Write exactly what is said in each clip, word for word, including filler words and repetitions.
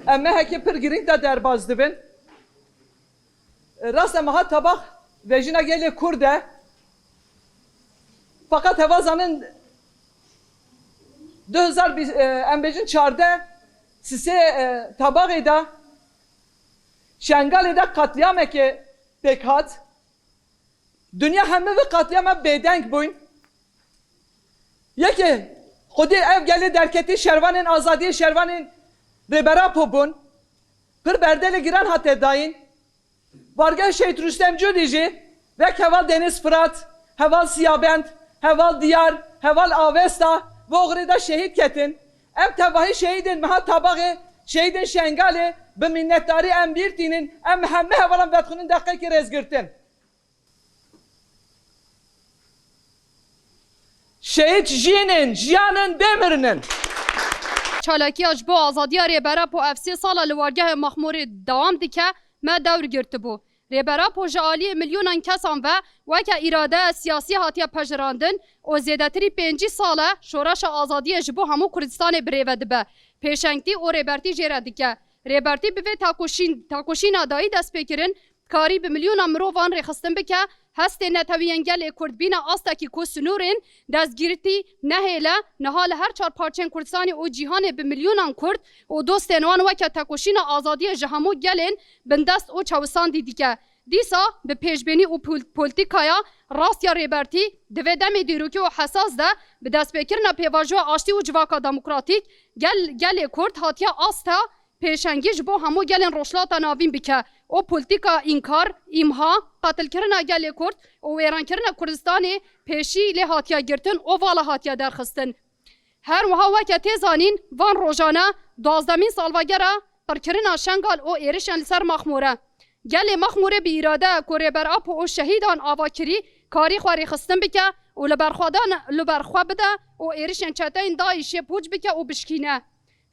Em mehekê pir girîng de derbas dibin. Rast e, meha Tabax vejîna gelê Kurd e. Feqet heva zanin du hezar bîst, e, em bêjin çardeh, sisê, e, Tabaxê de Şengalê de qetlîamekê pêk hat. Dinya hemî vî qetlîama bêdeng bûyn. Yekê xwedî ev gelê derketî şervanên azadiyê, şervanên Rêber Apo bûn. Pir berdelê giran hate dayîn. Bargeh Şehîd Rûstem Cûdî jî wek heval Deniz Firat, heval Siyabend, heval Diyar, heval Avesta, voxirê de şehîd ketin. Ev tevahî şehîdên meha Tabaxê, şehîdên Şengalê bi minnetdarî em bîr tînin, em hemî hevalan vedixwînin deqekê rêzgirtin. Şehîd jîn in, jiyan in, bê mirin in. Çalakiya ji bo azadiya Rêber Apo ev sê sala li wargehê Mexmûrê dewam dike, me dewr girtibû. Rêber Apo ji aliyê milyonan kesan ve weke îradeya siyasî hatiye pejirandin û zêdetirî pêncî sal e şoreşa azadiyê ji bo hemû Kurdistanê birêve dibe. Pêşengtî û rêbertî jê re dike. Rêbertî bi vê tekoşîn-, tekoşîna dayî dest pê kirin, karî bi milyonan mirovan rêxistin bike, hestên netewî yên gelê Kurd bîne astekî ku sinûrên destgirtî nehêle, niha li her çar parçeyên Kurdistanê û cîhanê bi milyonan Kurd û dostên wan weke tekoşîna azadiyê ji hemû gelên bindest û çewisandî dike. Dîsa bi pêşbînî û pol-, polîtîkaya rast ya Rêbertî di vê demê dîrokî û hesas de bi destpêkirina pêvajoya aştî û civaka demokratîk gel-, gelê Kurd hatiye asta pêşengî ji bo hemû gelên Rojhilata Navîn bike û polîtîka înkar, îmha, qetilkirina gelê Kurd û wêrankirina Kurdistanê pêşî lê hatiye girtin û vala hatiye derxistin. Her wiha weke tê zanîn, van rojane duwazdemîn salvegera qirkirina Şengal û êrişên li ser Mexmûr e. Gelê Mexmûrê bi îrade ku Rêber Apo û şehîdan ava kirî, karî xwe rêxistin bike û li berxwedan, li ber xwe bide û êrişên çeteyên DAIŞê pûç bike û bişkîne.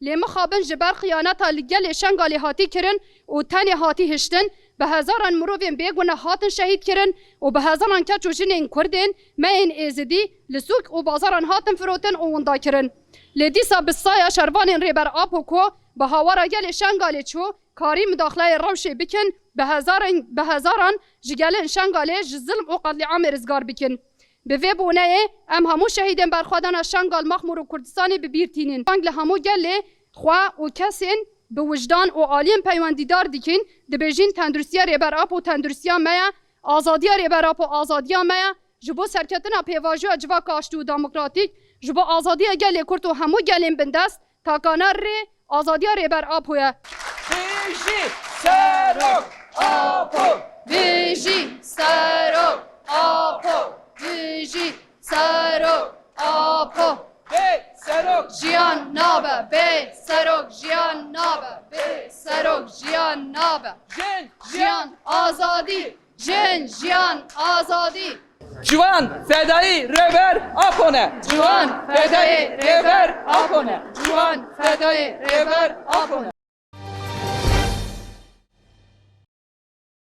Lê mixabin ji ber xiyaneta li gelê Şengalê hatî kirin û tenê hatî hiştin, bi hezaran mirovên bêguneh hatin şehîd kirin û bi hezaran keç û jinên Kurdên me yên Êzidî li sûk û bazaran hatin firotin û winda kirin. Lê dîsa bi saya şervanên Rêber Apo ku bi hawara gelê Şengalê çû, karî mudaxileyê rewşê bikin, bi hezaran, bi hezaran ji gelên Şengalê ji zilm û qetlîamê rizgar bikin. Bi vê boneyê em hemû şehîdên berxwedana Şengal, Mexmûr û Kurdistanê bi bîr tînin. Deng li hemû gelê xwe û kesên bi wijdan û aliyên peywendîdar dikin, dibêjin tenduristiya Rêber Apo tenduristiya me ye, azadiya Rêber Apo azadiya me ye. Ji bo serketina pêvajoya civaka aştî û demokratîk, ji bo azadiya gelê Kurd û hemû gelên bindest, takana rê azadiya Rêber Apo ye. Bijî Serok Apo! Bijî Serok Apo! Bijî Serok Apo! Bê Serok jiyan nabe, bê Serok jiyan nabe, bê Serok jiyan nabe. Jin, jiyan, azadî. Jin, jiyan, azadî. Ciwan fedayî Rêber Apo ne. Ciwan fedayî Rêber Apo ne. Ciwan fedayî Rêber Apo ne.